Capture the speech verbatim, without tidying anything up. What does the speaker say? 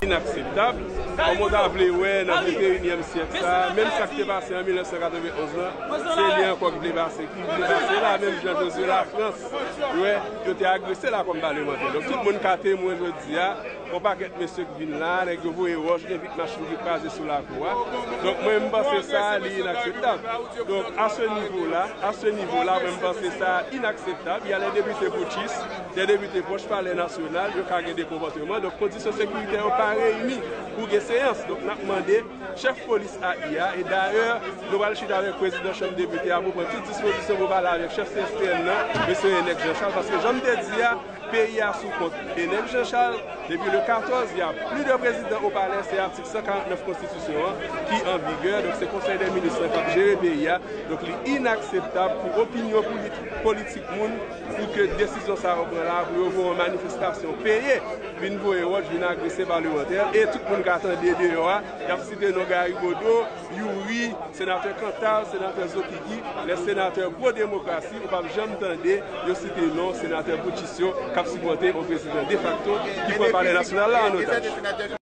inakseptab. Kòm ou ta vle wè nan venteyinyèm syèk sa, menm sa k te pase an mil nèf san katrevenonz lan, se li ankò ki vle pase, ki vle pase la, menm jan Josué Lafrans, wè, yo te agrese la kòm palemantè. Donk, tout moun ka temwen jodi a, yon pakèt mesye ki vin la, nèg yo voye wòch, gen vit machin ki kraze sou lakou a. Donk, mwen, m panse sa, li inakseptab. Donk, à ce niveau-là, à ce niveau-là, mwen, m panse sa inakseptab. Il y a les députés putschistes, des députés proches palais national, yo ka gen de konpòteman. Donk, kondisyon sekiritè yo pa reyini pou gen seyans. Donk, n ap mande chèf polis A I a, e dayè, nou pral chita avèk prezidan chanm depite a pou pran tout dispozisyon pou pale avèk chèf C S P N nan, mesye Enèk Jean Charles, paske jan m te di a, peyi a sou kont Enèk Jean Charles, depi le katòz, y a pli de prezidan o palè, se atik san karant nèf konstitisyon an ki an vigè, donk se konsèy dè minis lan k ap jere peyi a, donk li inakseptab pou opinyon politi-, politik moun, pou ke desizyon sa yo pran la, pou yo voye yon manifestasyon peye, vin voye wòch, vin agrese palemantè, e tout moun ka tande deyò a, y ap site non Gary Bodeau, Youri, senatè Cantal, senatè Zokiki, lè senatè pwo demokrasi, ou p ap janm tande yo site non senatè putschist yo k ap sipòte yon prezidan defakto ki pran palè nasyonal la an otaj.